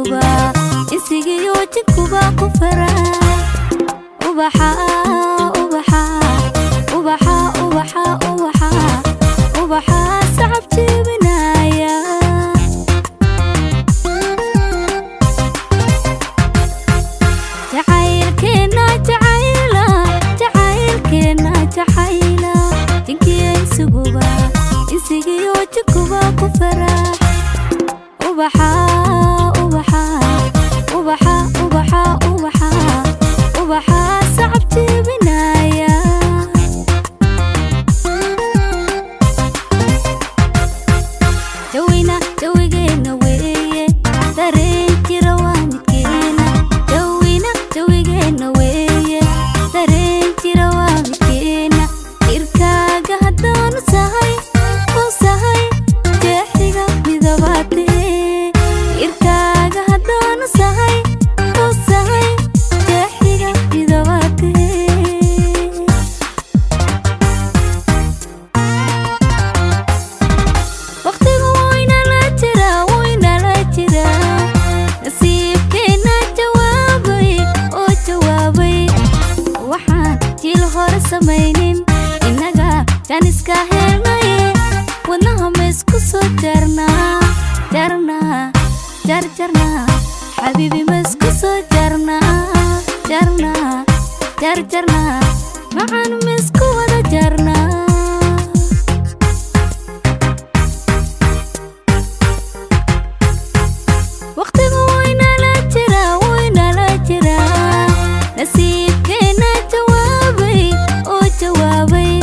Insuguba insigiyo jinkuba ku farax. Ubaxa, ubaxa, ubaxa, ubaxa, ubaxa, ubaxa sacab jebinaya. Jacaylkeena jacayla, jacaylkeena jacayla, jinkiyo insuguba insigiyo jinkuba ku farax. Ubaxa, ubaxa, ubaxa, ubaxa, ubaxa, ubaxa sacab jebinaya. Jawina jawigeena weeye, dareen jira waa midkeena. Jawina jawigeena weeye, dareen jira waa midkeena. Jirkaaga haddaanu sahay u sahay, jeexiga midabaatee. Jirkaaga haddaanu sahay u sahay, jeexiga midabaatee. Waqtigu waynala jiraa, waynala jiraa. Nasiibkeena jawaabay oo jawaabay. Waxaan jiil hore samaynin, innaga jaaniska helnay. Wadnaha ma isku soo jarnaa, jarnaa, jarjarnaa? Xabiibi, ma isku soo jarnaa, jarnaa, jarjarnaa? Macaan, ma isku wada jarnaa? Waqtigu waynala jiraa, waynala jiraa. Nasiibkeena jawaabay oo jawaabay.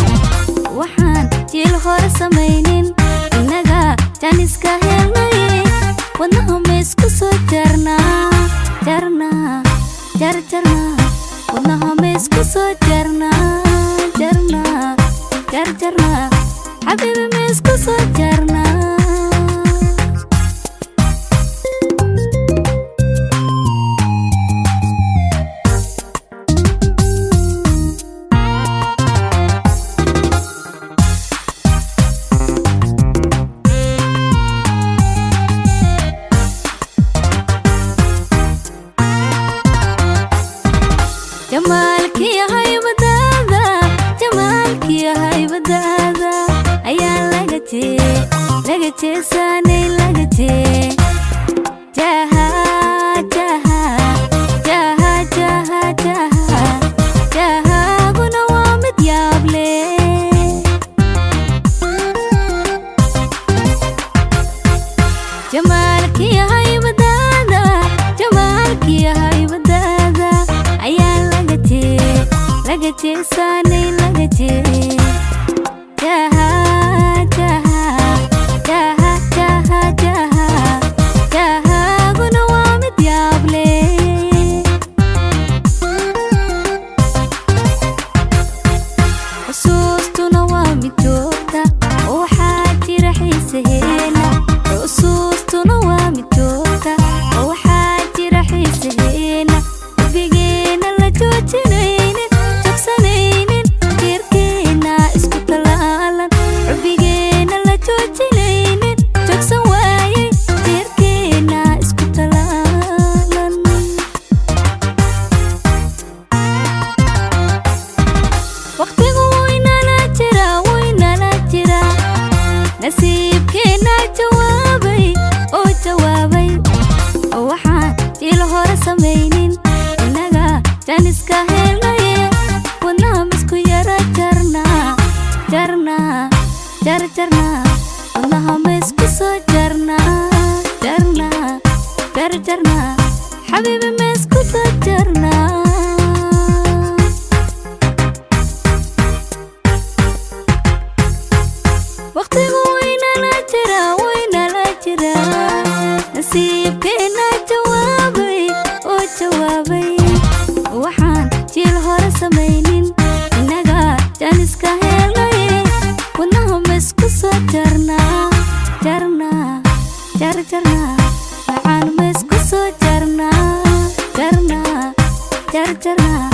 Waxaan jiil hore samaynin, innaga jaaniska helnay. Wadnaha ma isku soo jarnaa, jarnaa, jarjarnaa? Wadnaha ma isku soo jarnaa, jarnaa, jarjarnaa? Xabiibi, ma isku soo jarnaa? Jamaalkii haybadaada, jamaalkii haybadaada ayaa laga jee, laga jeesaanay, laga jee. Jaha, jaha, jaha, jaha, jaha, jahaaguna waa mid yaab leh. Jamaalkii haybadaada, jamaalkii haybadaada ayaa laga jee, laga jeesaanay, laga jee. Jaha, jaha, jaha, jaha, jaha, jahaaguna waa mid yaab leh. Xusuustuna waa mid joogta oo waxaa jira xiisaheena. Xusuustuna waa mid joogta oo waxaa jira xiisaheena. Xubbigeena la joojinaynin, jogsanaynin, jirkeena isku talaalan. Xubbigeena la joojinaynin, jogsan waayey, jirkeena isku talaalan. Waqtigu waynala jiraa, waynala jiraa. Nasiibkeena jawaabay oo jawaabay. Waxaan jiil hore samaynin, innaga jaaniska helnaye. Wadnaha misku yara jarnaa, jarnaa, jarjarnaa? Wadnaha ma isku soo jarnaa, jarnaa, jarjarnaa? Xabiibi, ma isku soo jarnaa? Waqtigu waynala jiraa, waynala jiraa. Nasiibkeena jawaabay oo jawaabay. Waxaan jiil hore samaynin, innaga jaaniska helnay. Wadnaha ma isku soo jarnaa, jarnaa, jarjarnaa? Macaan, ma isku soo jarnaa, jarnaa, jarjarnaa?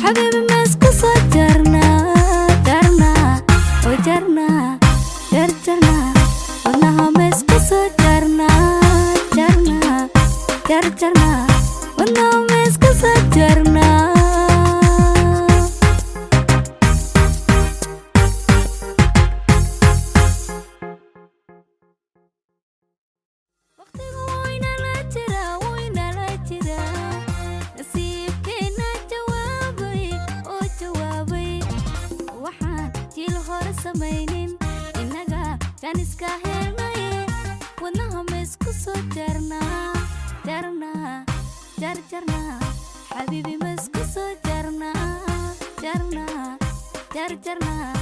Xabiibi, ma isku soo jarnaa, jarnaa oo jarnaa, jarjarnaa? Wadnaha ma isku soo jarnaa, jarnaa, Jarjarnaa, wadnaha ma isku soo jarnaa? Waqtigu waynala jiraa, waynala jiraa. Nasiibkeena jawaabay oo jawaabay. Waxaan jiil hore samaynin, innaga jaaniska helnay. Wadnaha ma isku soo jarnaa? Jarnaa, jarjarnaa, xabiibi, ma isku soo jarnaa? Jarnaa, jarjarnaa.